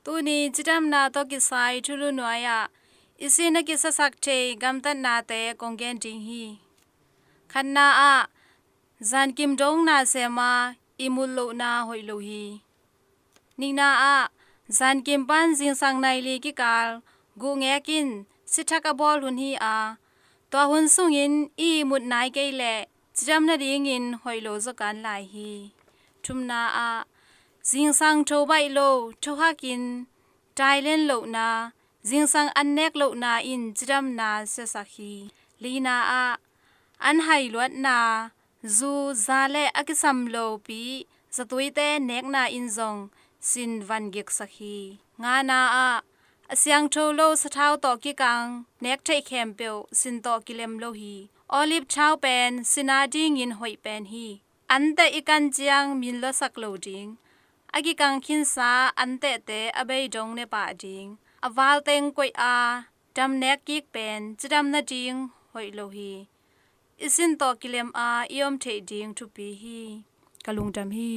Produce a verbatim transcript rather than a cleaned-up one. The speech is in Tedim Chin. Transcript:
Tuni cidamna tawh kisai thulu nuai-ah i sin a kisiasak thei gamtatnate kong gen ding hi. Khatna ah, zankim dongna sem a ihmut lohna hoih lo hi. Nihna ah, zankim pan zingsang nai li kikal guhngek in sithak a bawl hun hi a, tua hun sungin i ihmut nai kei leh cidam nadingin hoih lo zaw kan lai hi. Thumna ah, zingsang tho baih lo, tho hakin tailen lohna, zingsang an nek lohna in cidamna siasak hi. Lina ah, an hai luatna, zu, za le a kisam lo pi, zatuite nekna in zong sin van giksak hi. Ngana ah, a siangtho lo sathau tawh kikang nek theih khempeuh sin tawh kilem lo hi. Olive thau pen sin a dingin hoih pen hi. Anteh i kan ciang min luasak lo ding. A kikang khinsa antehte a bei dong ne pah ding. A valteng koih a dam nek kik pen cidam nading hoih lo hi. I sin tawh kilem a i om theih ding thupi hi. Ka lungdam hi.